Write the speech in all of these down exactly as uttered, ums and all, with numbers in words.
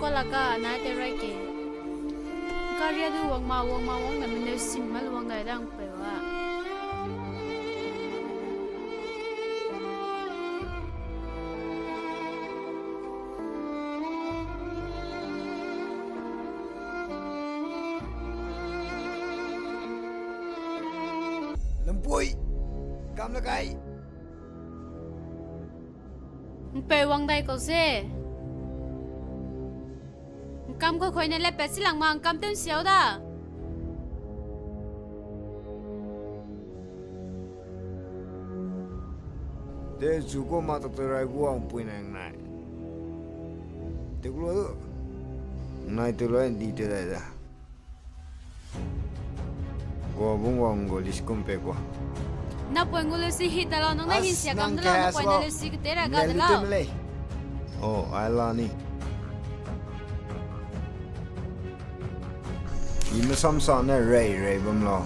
Kola ka nai te rai ke. Karia du wang ma, wang ma, wang na mene sim ma lu wang dai dang pe wa. Lampui, kam la kai. Mpeu wang dai kau se. Nkam kau khoine le pe silang ma nkam tew siau da. Te chu ko ma tak te rai gu ang pui nang nai. Te ku lo du. Nai te lo di te dai da. Gua bung wang gu list kum pe gua. Napoi ngu lesi hi ta lau, nang na hin sia kam de lau, napoi na lesi kete ra ga de lau. Oh, ai la ni. I me sam sa ne rei rei bam lau.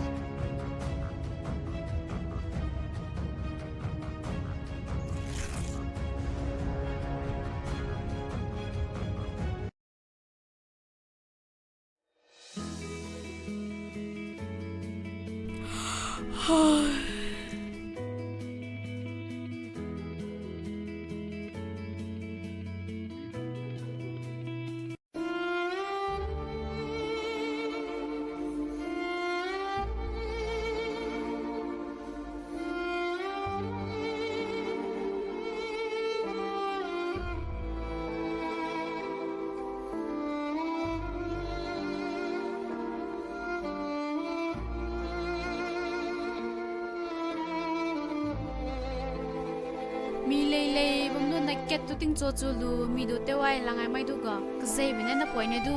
Mi lei lei bam lu na kat tu ting cho chu lu, mi du tew ai lang ai mai du ga. Kezei be ne napoine du,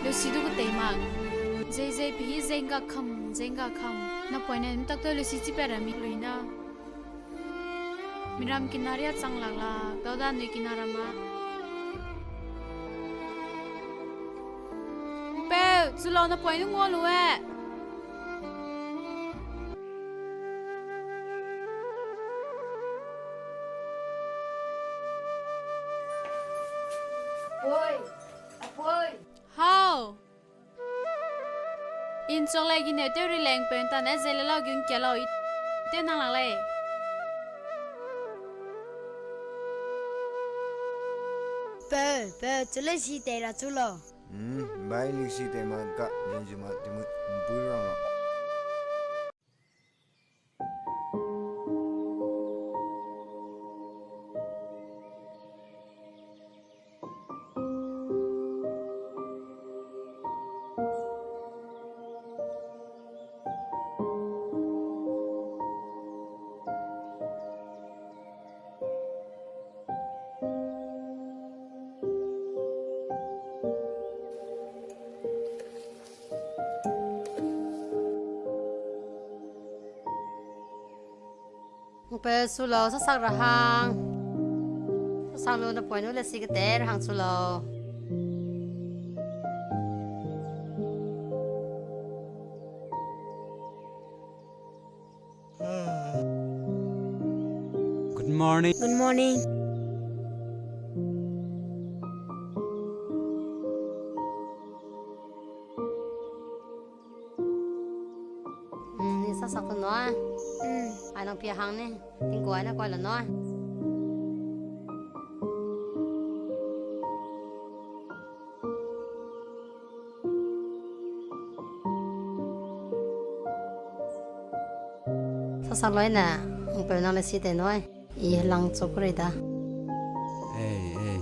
leusi du ketei mak. Zei zei pi hi zei nga kham, zei nga kham. Napoine ntak tew leusi chi pe ra mi lui na. Miram kinaria chang lak lak, dau da nui kinaram a. Mpeu, chu lau napoine ngua lu e. Apoi, apoi. Hau. Inchok lei gine tew ri leng pen ta ne ze le lau gun kia lau i tew nang lak lei. Peu, peu, chu lei si tei ra chu lau. Hmm, bai lei si tei ma ka, zen zi ma, ti mu, mpui rang lau. Mpeu su lau, sasak ra hang. Sasak lu napoine le si kete ra hang su lau. Good morning. Good morning. Hmm, ni sasak tu no? Hmm. Ai nang pia hang ni. Tingku ai na koi la no? Sasak loi ne, mpeu nang le si tei noi. I lang chok rei da. Ei, ei.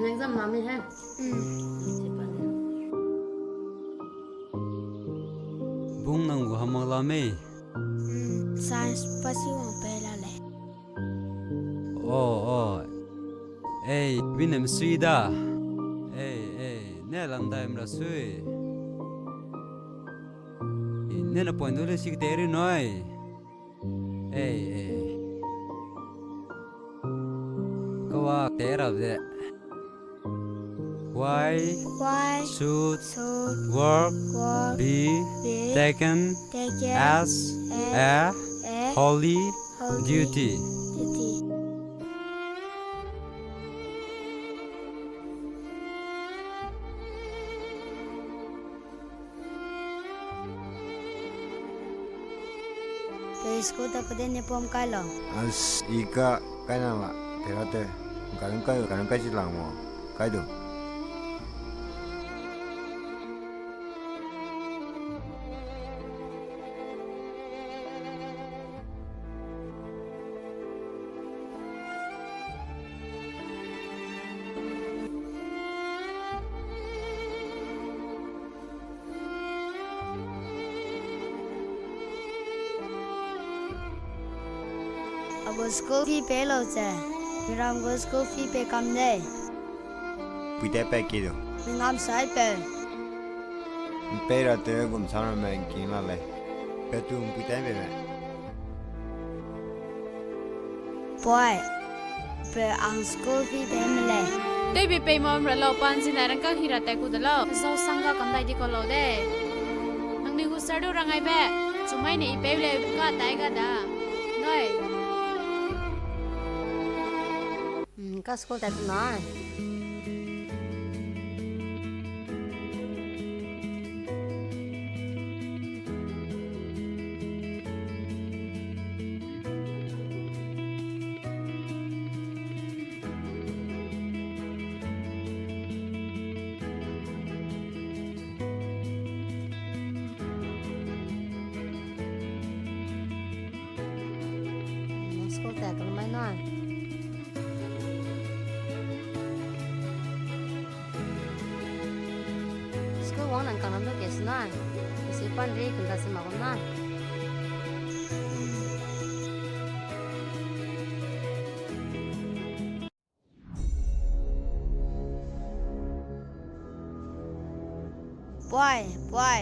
Exam mami he. Hmm. Bung nang gu hamak la mei. Hmm. Science pasi wang pe la lei. Oh, oh. Ei, bine mesui da. Ei, ei, ne lang dai mra sui. Ne napoine le si kete ri noi. Ei, ei. Kawa te ra de. Why, why should, should work, work be, be taken, taken as, as a, a holy, holy duty? Duty. School ta kede ne pom kai lo. As, i ka kai na la, te ra te. Ka run kai, ka run kai chi lang mo. Kai du. A gu school fee pei lau ze, miram gu school fee pei kam dei. Puitai pe ki du. Mingam sai pe. Mpei ra te gum sa ramme ngking la lei. Pe tu mpuitai pe me. Poi, pe ang school fee pei me lei. Tewbe pei mam ra lau pan zinai rangkâng hi ra tai ku de lau. Zau sang ga kam dai di kau lau de. Nang ni gu sir du rangai be. Chumai ne i peu lei ka tai ga da. Noi. Hmm, ka school ta tu na. School ta ka lumai na. School wang nang kang lam du ke sina. Isi pan ri kunda sima wang na. Poi, poi.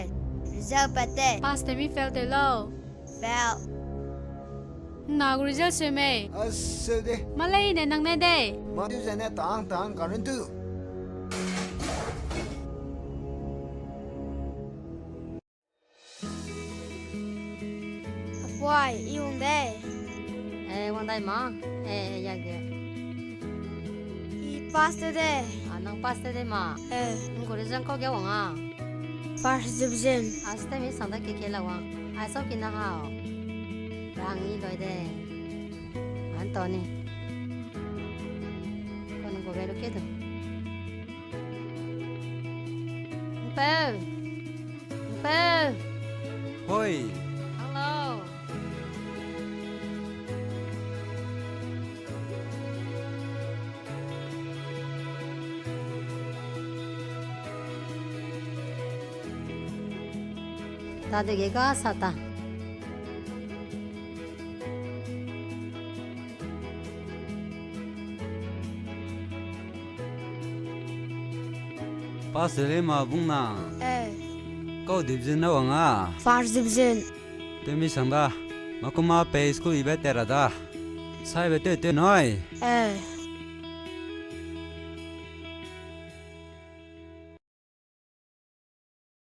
Result pat te. Pass te mi fail te lau. Fail. Na gu result se mei. Aseu de. Malei ne nang ne de. Ma du zene tang tang ka run tu. Apuai, i wang dei. Eh, wang dai ma. Eh, eh, ya ge. I pass te dei. Ah, nang pass te dei ma. Eh. Nang gu result kau ge wang a? First division. Ah, stem i sang da ke ke la wang. Ai sau ki na hau. Rang i loi dei. An to ni. Kau nang gu ge lu ke tu. Mpeu. Mpeu. Hoi. Hello. Ta de ge ga sa ta. Pass te lei ma bung na. Eh. Kau division na wang a? First division. Temi sang da. Ma kuma pe school ibe te ra da. Saibe te te noi. Eh.